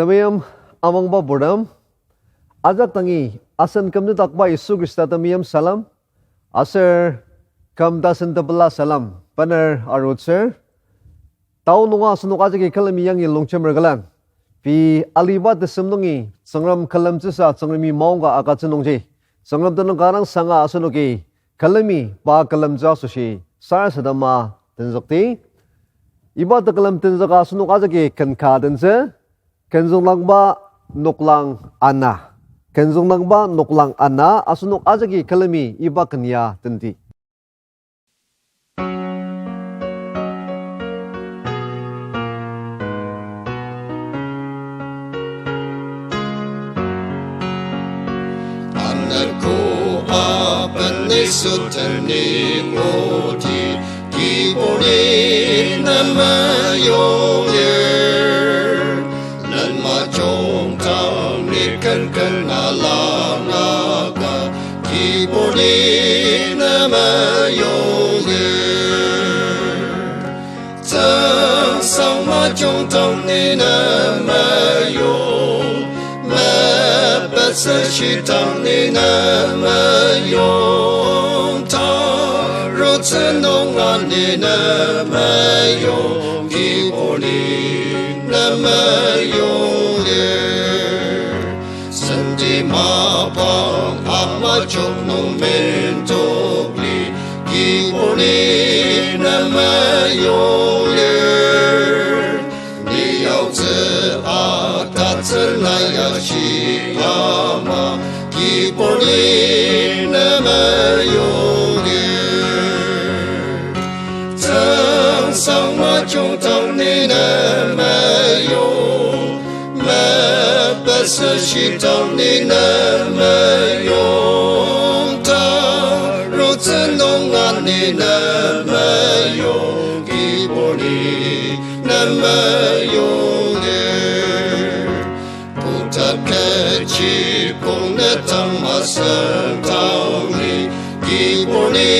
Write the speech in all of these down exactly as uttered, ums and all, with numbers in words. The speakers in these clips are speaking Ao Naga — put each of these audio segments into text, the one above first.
Temeim amangba purtem, ajak dangi asen kümtetdakba Yisu Khrista temeim salem, aser küm tasen tepela salem bener arutsür. Tao nunga asenok ajaki külemi yangi longjemer külen, pei aliba tesem nungi Tsüngrem külemtsüsa Tsüngremi maongka agütsü nungji, Tsüngrem tenüng kanga sanga asenoki külemi pa külemtsü asoshi sarasadema tenzükdi. Iba tekülem tenzüka asenok ajaki ken ka tentsü, Kenzüngdangba Noklang Ana. Kenzüngdangba Noklang Ana, asenok ajaki külemi iba ken ya tenti. Anepko aben Yisu tenüng oti, kibur ni ne meyong lir. Len majung dang ni ken ken alangaka, kibur ni ne meyong lir. Tsüngsang majung dang ni ne meyong, mepettsü shidang ni ne meyong, tarutsü nunga ni ne meyong, kibur ni ne meyong lir. Senti mapang amajok nung mendokli, kibur ni ne meyong lir. Ni yaotsü atatsü na ya shi ama, kibur ni ne meyong lir. Tsüngsang majung dang ni ne meyong, mepettsü shidang ni ne meyong, tarutsü nunga ni ne meyong, kibur ni ne meyong lir. Puta kechi kong ne tang masüngdangli, kibur ni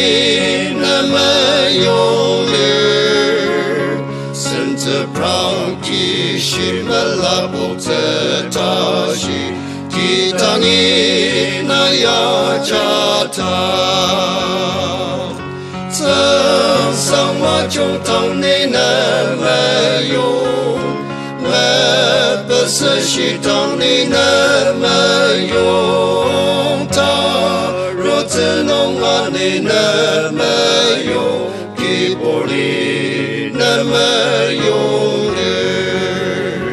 ne meyong lir. Sentsü prang kishi melapoktsü tashi, kidangi na ya jata. Tsüngsang majung dang ni ne meyong, mepettsü shidang ni ne meyong, tarutsü nunga ni ne meyong, kibur ni ne meyong lir.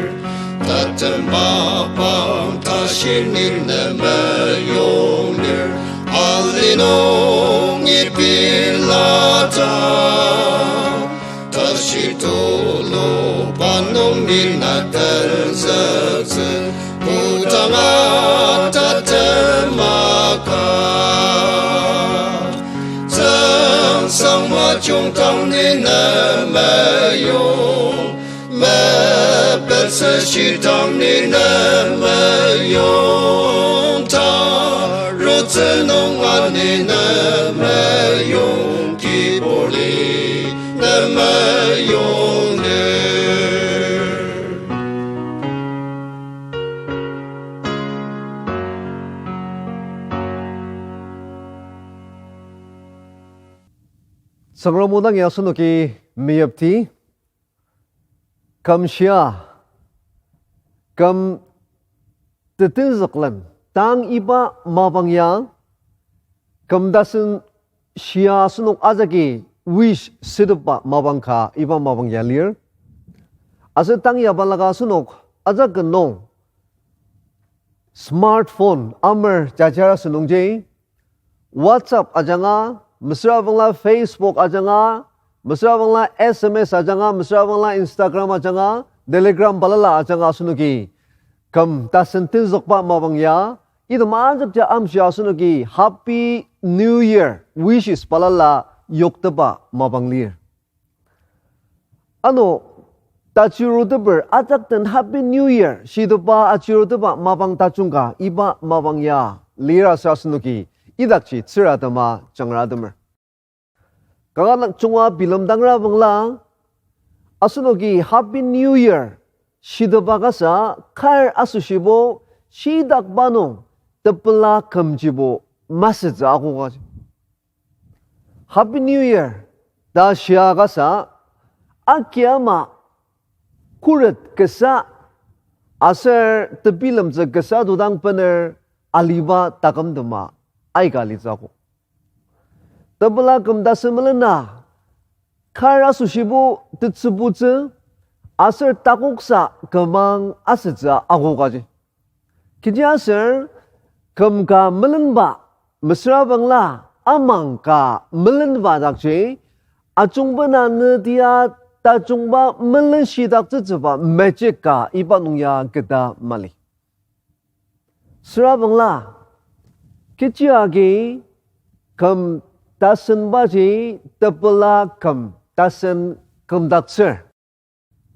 Tatem mapang tashi ni ne meyong lir, ali nungi pilata. Tashi tulu pa nung ni na tenzüktsü, kodanga tatem maka. Tsüngsang majung dang ni ne meyong, mepettsü shidang ni ne meyong, tarutsü nunga ni ne meyong, kibur ni ne meyong lir. Tsüngrem o dang ya asenoki meyipti. Küm shia, küm tetenzüklen, tang iba mapang ya, küm tasen shia asenok ajaki wish sütepba mapang ka iba mapang ya lir. Aser tang ya balaka asenok ajak nung smartphone amer jajar asünungji, WhatsApp ajanga, mesüra bangla Facebook ajanga, mesüra bangla S M S ajanga, mesüra bangla Instagram ajanga, Telegram balala ajanga asenoki küm tasen tenzükba mapang ya, item ajak ja amshi asenoki Happy New Year wishes balala yokteba mapang lir. Ano, tachiruteper ajak den Happy New Year shiteba achiruteba mapang tajung ka iba mapang ya lir aser asenoki idakji tsüratema jangratemer. Kanga nükjunga bilemdangra bangla, asenoki Happy New Year shiteba kasa, kar asoshibo, shitakba nung, tepela kümjibo, masütsü akoka. Happy New Year ta shia kasa, aki ama khuret kasa, aser tebilemtsü kasa tudang bener aliba takümtema aika alitsü akok. Tepela küm tasen melena, kar asoshibo tetsübutsü, aser takoksa kümang asütsü akokaji. Kechiaser küm ka melenba, mesüra bangla amang ka melenba dakji, ajungbena nütia tajungba melenshidaktsütsüba magic ka iba nung ya keta mali. Süra bangla, kechi agi küm tasenbaji tepela küm tasen kümdaktsür.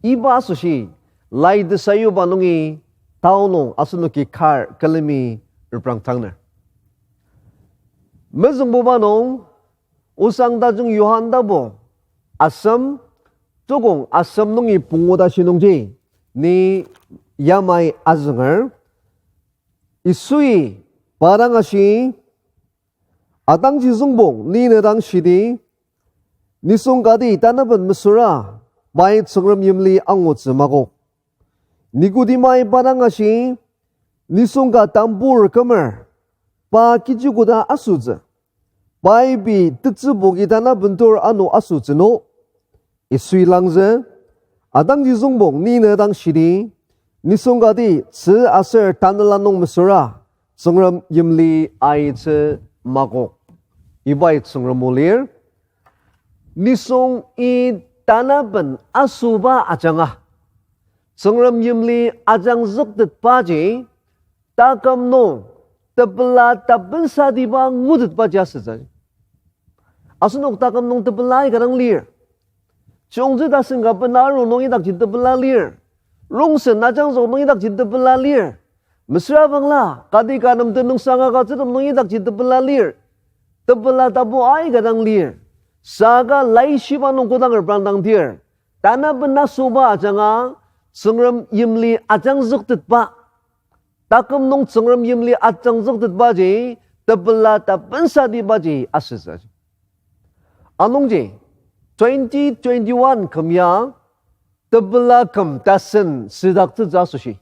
Iba asoshi, lai tesayuba nungi tao nung asenoki kar külemi reprangtangner. Mezüngbuba nung, osang tajung Johan tapu asem, tukong asem nungi pungu tashi nungji, ni yamai azünger, Yisui pa dang ashi, Atangji züngpong ni ne dang shidi, nisung kati tanaben mesüra, pai Tsüngrem yimli angutsü makok. Nikodimai pa dang ashi, nisung ka tambur kümer, pa kechi koda asütsü. Pai pei tetsübuki tanaben tur ano asütsü no. Yisui langzü, Atangji züngpong ni ne dang shidi, nisung kati tzü aser tanela nung mesüra, Tsüngrem yimli aitsü makok. Ibai Tsüngrem o lir, nisung i tanaben asüba ajanga, Tsüngrem yimli ajangzüktetbaji, taküm nung tepela tapensatiba ngutetbaji asütsü. Asenok taküm nung tepela aika dang lir. Chiyongtsü tasen ka bena aru nung idakji tepela lir. Rongsen ajangzük nung idakji tepela lir. Mesüra bangla, kati ka nem tenüngsang agütsütem nung idakji tepela lir. Tepela tapu aika dang lir. Saka laishiba nung kodang reprangdangdir, tanaben asüba ajanga, Tsüngrem yimli ajangzüktetba, taküm nung Tsüngrem yimli ajangzüktetbaji, tepela tapensatibaji asütsü. Anungji, twenty twenty-one küm ya, tepela küm tasen südaktsütsü asoshi,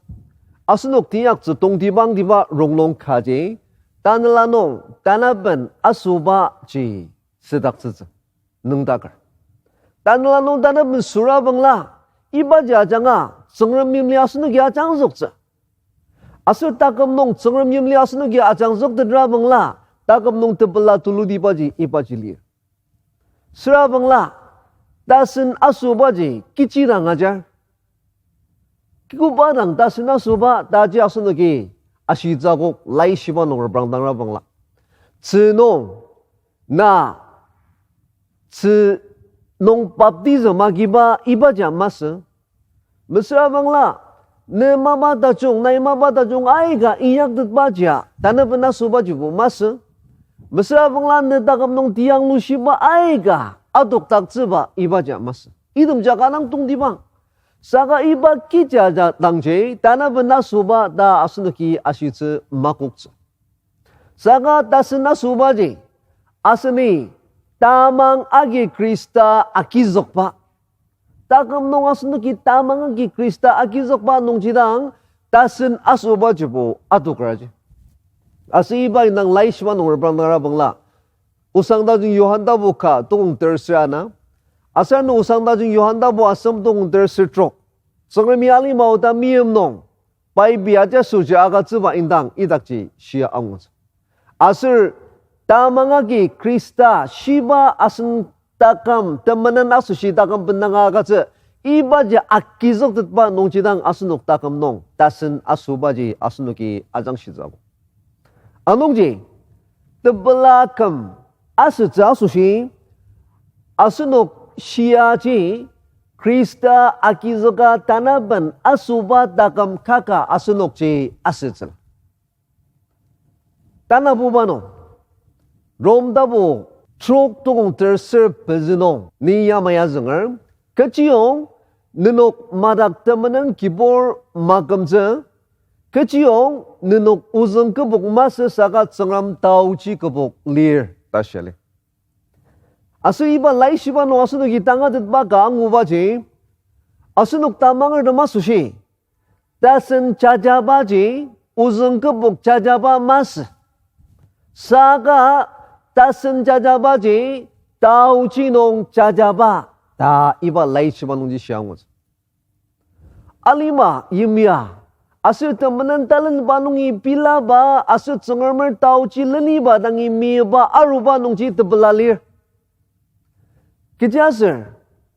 asenok teyaktsü tongtibangtiba rongnung kaji, tanela nung tanaben asübaji südaktsütsü nüngdaker. Tanela nung tanaben süra bangla, ibaji ajanga, Tsüngrem yimli asenoki ajangzüktsü. Aser taküm nung Tsüngrem yimli asenoki ajangzüktetra bangla, taküm nung tepela tulutibaji ibaji lir. Süra bangla, tasen asübaji kechi dang ajar. Kikoba dang tasen asüba taji asenoki ashitsü akok, laishiba nung reprangdangra bangla. Tzü nung, na, tzü nung baptism agiba ibaji masü. Mesüra bangla, ne mapa tajung, nai mapa tajung aika inyaktetbajia, tanaben asübajibo masü. Mesüra bangla ne taküm nung tiyanglushiba aika adokdaktsüba ibaji masü. Itemji kanga tongtibang. Saka iba kecha ja dangji, tanaben asüba ta asenoki ashitsü makoktsü. Saka tasen asübaji, aseni tamang agi Khrista agizükba. Taküm nung asenoki tamang agi Khrista agizükba nungji dang, tasen asübajibo adokraji. Aser iba indang laishiba nung reprangdangra bangla, Osang tajung Johan tapu ka tokong terser ana. Aser ano Osang tajung Johan tapu asem tokong terser trok. Tsüngremi alima oda meim nung, pai pei ajasoji agütsüba indang idakji shia angutsü. Aser tamang agi Khrista shiba asen taküm, temenen asoshi taküm bendanga agütsü, ibaji agizüktetba nungji dang asenok taküm nung tasen asübaji asenoki ajangshitsü akok. Anungji, tepela küm asütsü asoshi, asenok shiaji, Khrista agizüka tanaben asüba taküm kaka asenokji asütsüla. Tanabuba nung, Rom tapu trok tokong terser pezü nung ni yamai azünger, kechiyong Nenok madak temenen kibur makümtsü, kechiyong nenok ozüng kübok masü saka Tsüngrem taoji kübok lir ta shia lir. Aser iba laishiba nung asenoki tangatetba ka angubaji, asenok tamangertem asoshi, tasen jajabaji, ozüng kübok jajaba masü. Saka tasen jajabaji, taoji nung jajaba, ta iba laishiba nungji shia angutsü. Alima yimya, aser temenen talenba nungi pilaba, aser Tsüngremer taoji leniba dangi miba aruba nungji tepela lir. Kechiaser,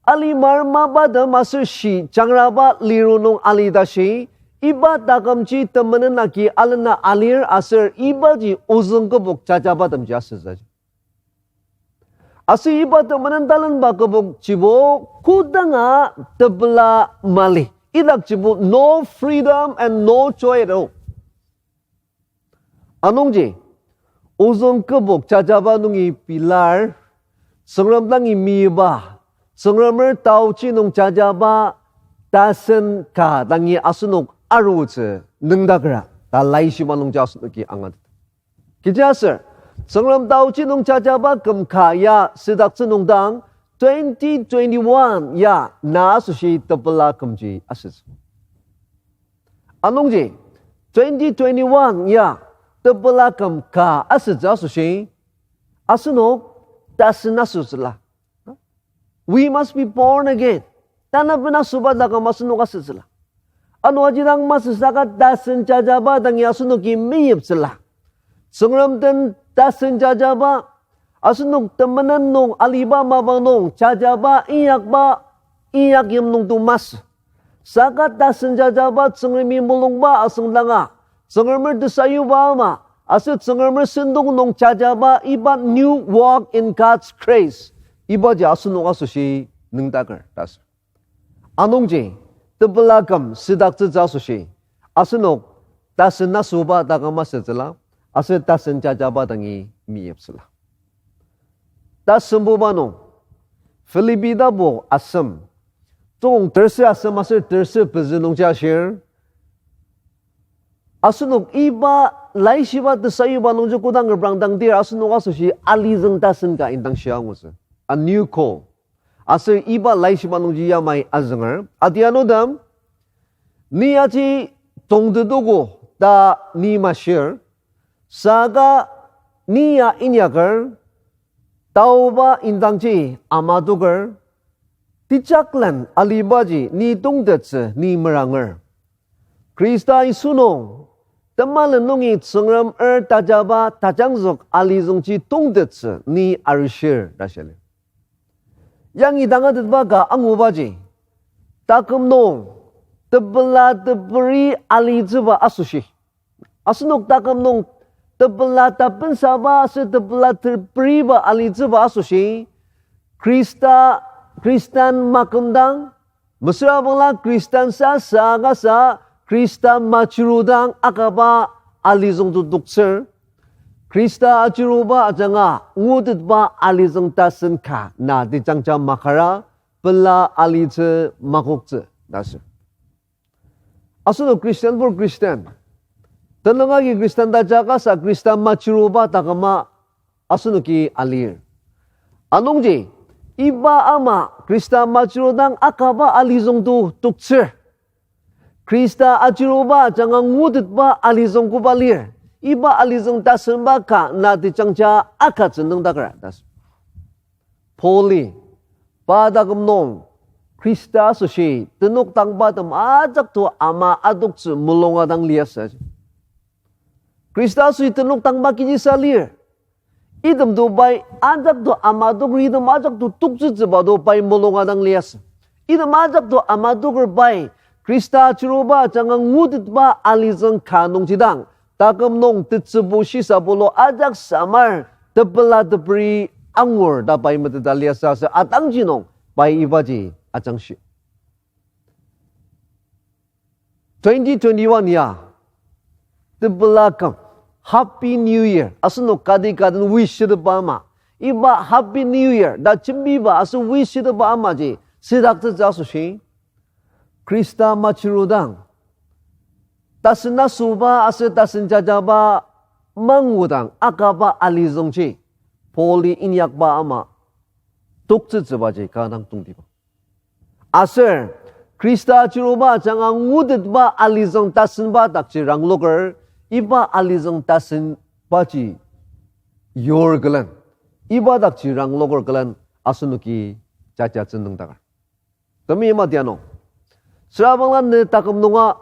alimar mapatem aser shi jangraba liru nung alitashi, iba takümji temenen agi alena alir aser ibaji ozüng kübok jajabatemji asütsü. Aser iba temenen talenba kübokjibo kodanga tepela mali. Idakjibo no freedom and no joy at all. Anungji, ozüng kübok jajaba nungi pilar, Tsüngrem dangi miba, Tsüngremer taoji nung jajaba, tasen ka dangi asenok arutsü nüngdakera, ta laishiba nungji asenoki angatet. Kechiaser, Tsüngrem taoji nung jajaba küm ka ya südaktsü nungdang, twenty twenty-one ya na asoshi tepela kümji asütsü. Anungji, twenty twenty-one ya tepela küm ka asütsü asoshi, asenok tasen asütsüla. We must be born again. Tanaben asüba taküm asenok asütsüla. Ano ajidang masü saka tasen jajaba dangi asenoki meyiptsüla. Tsüngrem den tasen jajaba, asenok temenen nung aliba mapang nung jajaba inyakba, inyak yim nungto masü. Saka tasen jajaba Tsüngremi mulungba asüngdanga, Tsüngremer tesayuba ama, aser Tsüngremer sentong nung jajaba iba new walk in God's grace. Ibaji asenok asoshi nüngdaker ta asür. Anungji, tepela küm südaktsütsü asoshi, asenok tasen asüba taküm asütsüla, aser tasen jajaba dangi meyiptsüla. Tasembuba nung, Philippi tapu asem, tong terse asem aser terse pezü nungji ashir, asenok iba laishiba tesayuba nungji kodang reprangdangdir asenok asoshi alizüng tasen ka indang shia angutsü. A new call. Aser iba laishiba nungji yamai azünger. Adianudem, ni aji tongtetogo ta ni mashir, saka ni ya inyaker, taoba indangji amatoker, tejaklen alibaji ni tongtettsü ni meranger. Khrista Yisu nung, temalen nungi Tsüngrem er tajaba tajangzük alizüngji tongtettsü ni arishir ta shia lir. Yangi tangatetba ka angubaji, taküm nung tepela teperi alitsüba asoshi, asenok taküm nung tepela tapensaba aser tepela teperiba alitsüba asoshi, Khrista, Khristan makümdang, mesüra bangla Khristan sa, sa kasa, Khrista majurudang akaba alizüngto toktsür. Khrista ajuruba ajanga ngutetba alizüng tasen ka na tejangja makara, pela alitsü makoktsü ta asür. Asenok Christian pur Christian, tenüng agi Khristan tajak asa Khrista majuruba taküma asenoki alir. Anungji, iba ama Khrista majurudang akaba alizüngto toktsür. Khrista ajuruba ajanga ngutetba alizüng koba lir. Iba alizüng tasenba ka na tejangja akatsü nüngdakera ta asür. Pauli, pa taküm nung, Khrista asoshi tenok tangbatem ajak to ama adoktsü mulunga dang liasü. Khrista asoshi tenok tangba kechisa lir. Item to pai ajak to ama adokri item ajak to toktsütsüba to pai mulunga dang liasü. Item ajak to ama adoker pai, Khrista ajuruba ajanga ngutetba alizüng ka nungji dang, taküm nung tetsübu shisa bulu ajak samar tepela teperi angur ta pai meteta liasü aser atangji nung pai ibaji ajangshi. Twenty twenty-one ya, tepela küm, Happy New Year, asenok kati kaden wish shiteba ama, iba Happy New Year ta jembiba aser wish shiteba amaji südaktsütsü asoshi, Khrista majurudang, tasen asüba aser tasen jajaba mangudang akaba alizüngji Pauli inyakba ama toktsütsübaji kanga dang tongtibang. Aser Khrista ajuruba ajanga ngutetba alizüng tasenba dakji rangloker, iba alizüng tasenbaji yur külen, iba dakji rangloker külen asenoki jajatsü nüngdaker. Temeim adianu, süra bangla ne taküm nunga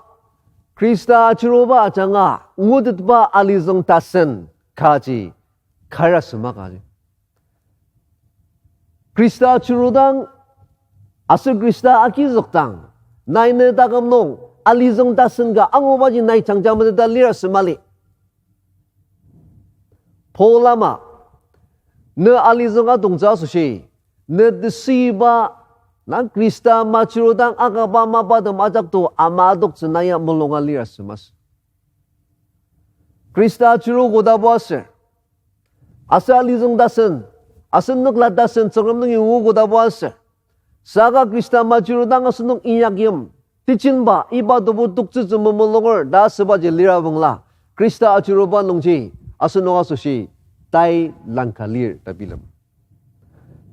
Khrista ajuruba ajanga ngutetba alizüng tasen kaji kara sema kaji. Khrista ajurudang aser Khrista agizükdang, nai ne taküm nung alizüng tasen ka angubaji nai jangja meteta lira sema li. Paul ama, ne alizüng atongtsü asoshi, ne tesüiba, nang Khrista majurudang akaba mapatem ajak to ama adoktsü na ya mulunga lira semas. Khrista ajuru kodabo aser, aser alizüng tasen, aser nükla tasen Tsüngrem nungi ngu kodabo aser, saka Khrista majurudang asenok inyakyim tejinba iba tebu toktsütsü memulunger ta asübaji lira bangla, Khrista ajuruba nungji asenok asoshi tai langka lir ta bilem.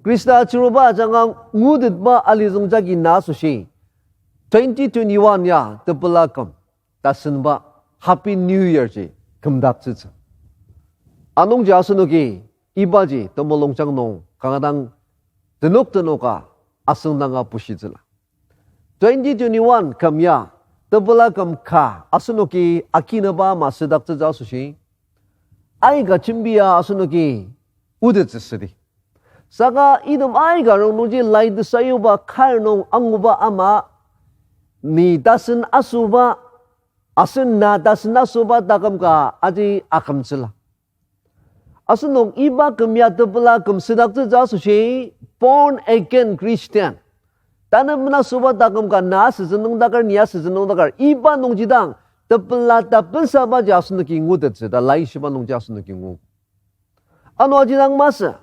Khrista ajuruba ajanga ngutetba alizüng jagi na asoshi, twenty twenty-one ya tepela küm tasenba Happy New Year ji kümdaktsütsü. Anungji asenoki ibaji temulungjang nung kanga dang tenok tenoka asüngdanga bushitsüla. Twenty twenty-one küm ya tepela küm ka asenoki akinaba ama südaktsütsü asoshi, aika jembia asenoki otettsü südi. Saka item aika rongnungji lai tesayuba kar nung anguba ama, ni tasen asüba, aser na tasen asüba taküm ka aji akümtsüla. Asenok iba küm ya tepela küm südaktsütsü asoshi, born again Christian, tanü mena asüba taküm ka na asütsü nüngdaker, ni asütsü nüngdaker, iba nungji dang tepela tapensabaji asenoki ngutettsü ta laishiba nungji asenoki ngu. Ano aji dang masü,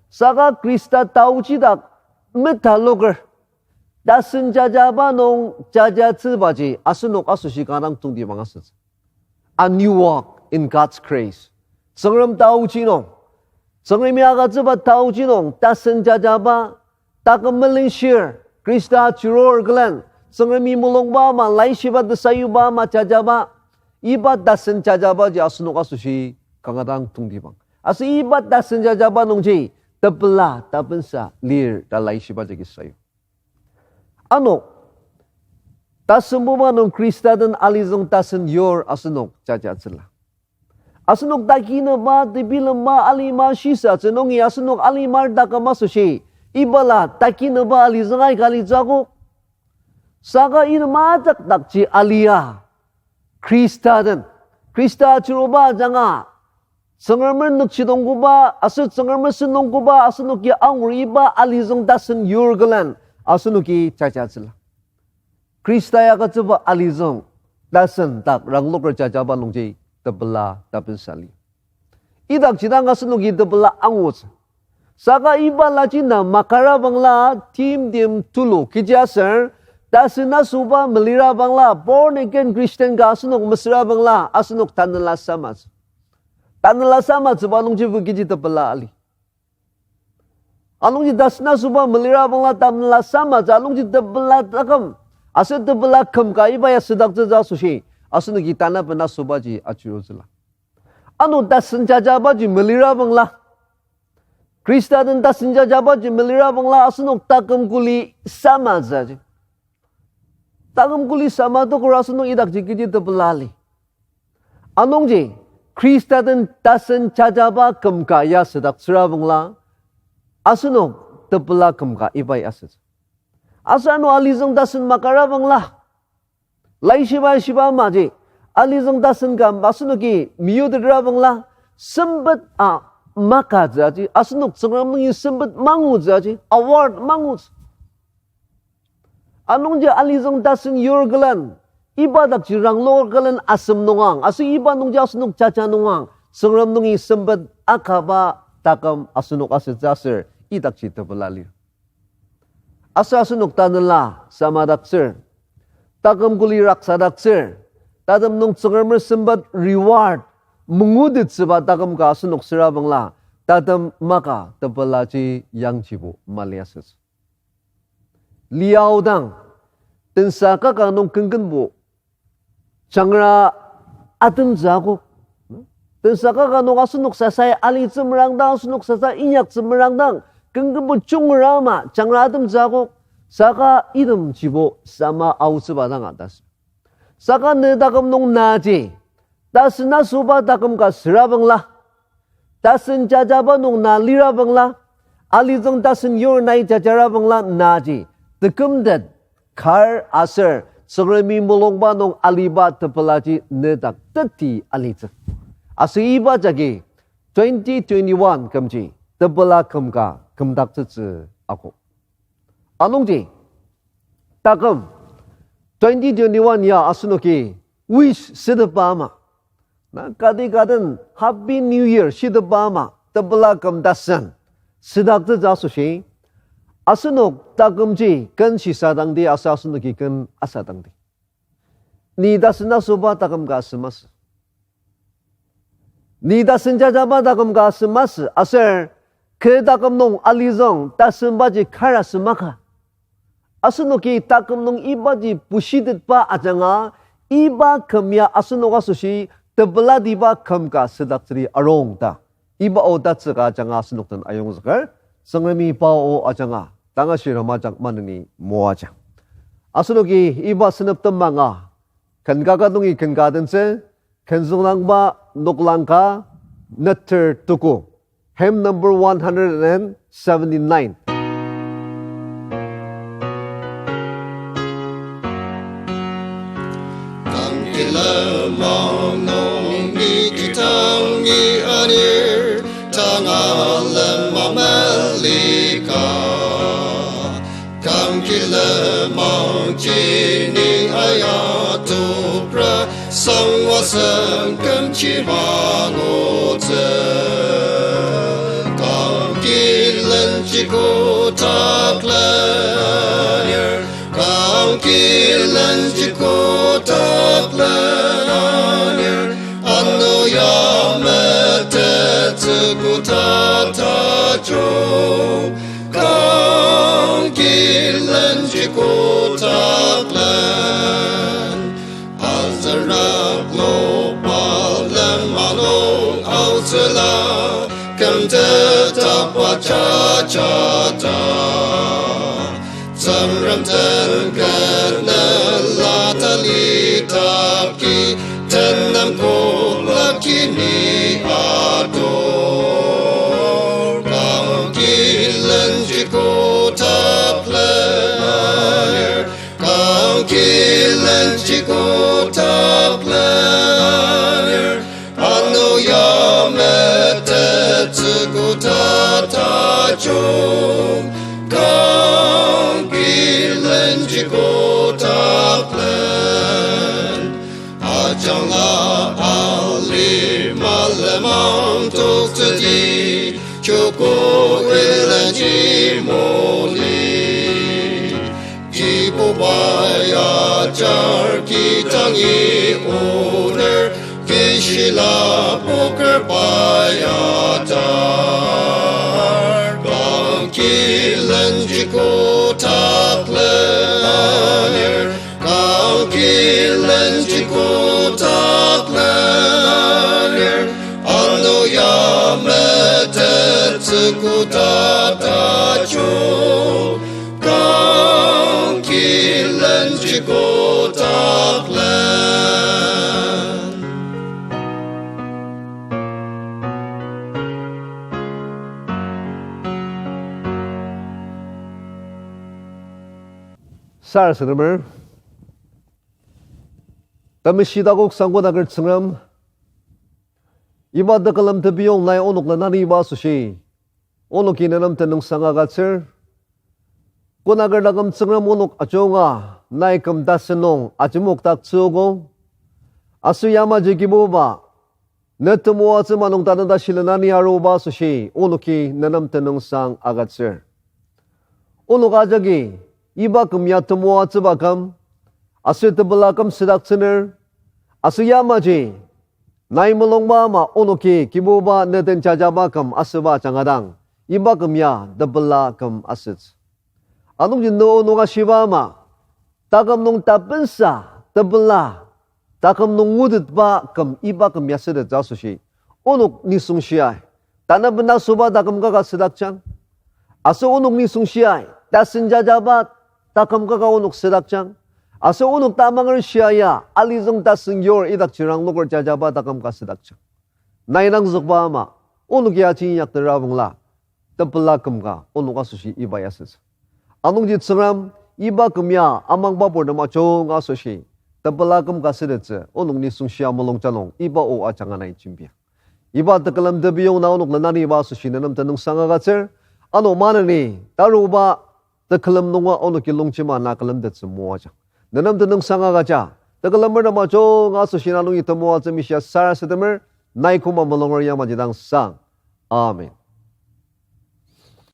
saka Khrista taochi dak metaloker, tasen jajaba nung jajatsübaji asenok asoshi kanga dang tongtibang asütsü. A new walk in God's grace. Tsüngrem taochi nung, Tsüngremi agütsüba taochi nung tasen jajaba, taküm melengshir, Khrista chirur külen, Tsüngremi mulungba ama, laishiba tesayuba ama jajaba, iba tasen jajabaji asenok asoshi kanga dang tongtibang. Aser iba tasen jajaba nungji tepela tapensa lir ta laishiba jagi sayu. Ano, tasembuba nung Khrista den alizüng tasen yur asenok jajatsüla. Asenok takinüba, tebilemba, alima shisatsü nungi asenok alimar taküm asoshi, ibala takinüba alizüng aika alitsü akok. Saka item ajak dakji alia, Khrista den, Khrista achiruba ajanga, Tsüngremer nükjidong koba aser Tsüngremer sentong koba asenoki angur iba alizüng tasen yur külen asenoki jajatsüla. Khrista ya agütsüba alizüng tasen dak rangloker jajaba nungji tepela tapensa lir. Idakji dang asenoki tepela angutsü. Saka iba laji na makara bangla, timtem tulu kechi aser, tasen asüba melira bangla, born again Christian ka asenok mesüra bangla, asenok tanela samatsü. Tanela samatsüba nungjibo kechi tepela ali. Anungji tasen asüba melira bangla tanela samatsü, anungji tepela taküm, aser tepela küm ka iba ya südaktsütsü asoshi, asenoki tanaben asübaji achirutsüla. Ano tasen jajabaji melira bangla, Khrista den tasen jajabaji melira bangla asenok taküm kuli samatsüji. Taküm kuli sama tokur asenok idakji kechi tepela ali. Anungji, Khrista den tasen jajaba küm ka ya südaktsüra bangla, asenok tepela küm ka iba ya asütsü. Aser ano alizüng tasen makara bangla, laishiba shiba amaji, alizüng tasen ka asenoki meyutetra bangla, sempet a makatsü aji, asenok Tsüngrem nungi sempet mangutsü aji, award mangutsü. Anungji alizüng tasen yur külen, iba dakji rangloker külen asem nungang, aser iba nungji asenok jaja nungang, Tsüngrem nungi sempet akaba taküm asenok asütsü aser idakji tepela lir. Aser asenok tanela samadaktsür, taküm kuli raksadaktsür, tatem nung Tsüngremer sempet reward, mangutetsüba taküm ka asenok süra bangla, tatem maka tepelaji yangjibo mali asütsü. Liaodang, tensa kaka nung kenkenbo, jangra atemtsü akok. Tensa kaka nung asenok sasai alitsü merangdang, asenok sasai inyaktsü merangdang, kenkenbo jungra ama jangra atemtsü akok. Saka itemjibo sama aotsüba dang atasü. Saka ne taküm nung naji, tasen asoba taküm ka süra bangla, tasen jajaba nung na lira bangla, alizüng tasen yur nai jajara bangla naji, tekümtet, kar aser, Tsüngremi mulungba nung aliba tepelaji nedak teti alitsü. Aser iba jagi twenty twenty-one kümji tepela küm ka kümdaktsütsü akok. Anungji, taküm, twenty twenty-one ya asenoki wish shiteba ama, na kati kaden Happy New Year shiteba ama, tepela küm tasen südaktsütsü asoshi, asenok takümji ken shisadangdi aser asenoki ken asadangdi. Ni tasen asoba taküm ka asü masü? Ni tasen jajaba taküm ka asü masü? Aser kü taküm nung alizüng tasenbaji kar asü maka? Asenoki taküm nung ibaji pushitetba ajanga, iba küm ya asenok asoshi tepelatiba küm ka südaktsüdi arung ta, iba o tatsüka ajanga asenok den ayongzüker, Tsüngremi pa o ajanga tanga shirem ajak maneni moaja. Asenoki iba senep temanga, ken kaka nungi ken ka tentsü, ken züngdangba noklang ka, neter tuku, hymn number one hundred and seventy-nine. Tang kilemang nung ni kitangi anir, tang alema melika. Kang kilemang jini ayatupra, sangwa sengkemji mangutsü. Kang kilenji kotaklenir, kang kilenji kotaklenir, ano ya metettsü kotata jung. Kang kilenji kotaklen, azürak lokpa lenmang nung aotsüla, kümtetdakba jajata. Tsüngrem den kenela tali taki, tenem kola kini ator. Kang kilenji kotaklenir, kang kilenji kotaklenir, ano ya metettsü kotata jung. Kang kilenji kotaklen, ajangla alima lenmang toktsüdi, joko ilenji moli. Kibuba ya jar kidangi oner, kishila poker ba ya jar. Kang kilenji kotaklenir, kang kilenji kotaklenir, ano ya metettsü kotata jung. Kang kilenji kotaklen. Sarasademer, temeshi takok sangko taker Tsüngrem, iba tekülem tebiyong nai onok lenaniba asoshi, onoki nenem tenüngsang agütsür. Konaker taküm Tsüngrem onok ajunga, nai küm tasen nung ajemokdaktsüogo. Aser yamaji Kibuba, ne temoatsü ma nung tanü tashi lenani aruba asoshi, onoki nenem tenüngsang agütsür. Onok ajagi, iba küm ya temoatsüba küm, Aser tepela küm südaktsüner, aser yamaji, nai mulungba ama onoki Kibuba ne den jajaba küm asüba ajanga dang, iba küm ya tepela küm asütsü. Anungji ne onok ashiba ama, taküm nung tapensa, tepela, taküm nung ngutetba küm iba küm ya südaktsü asoshi, onok nisung shiai, tanü bena süba taküm kaka südakjang. Aser onok nisung shiai, tasen jajaba taküm kaka onok südakjang. Aser onok tamanger shia ya, alizüng tasen yur idakji rangloker jajaba taküm ka südakjang. Nai nangzükba ama, onok ya ji inyaktera bangla, tepela küm ka onok asoshi iba ya sütsü. Anungji Tsüngrem, iba küm ya amangba purtem ajunga asoshi, tepela küm ka sütettsü onok nisung shia mulungja nung iba o ajanga nai jembia. Iba tekülem tebiyong na onok lenaniba asoshi nenem tenüngsang agütsür, ano maneni, taruba, tekülem nunga onoki longjema na külemtettsü moajang. Nenem tenüngsang agüja, tekülemer nem ajunga asoshi na nungi temoatsü mishia sarasademer, nai koma mulunger yamaji dang sang. Amen.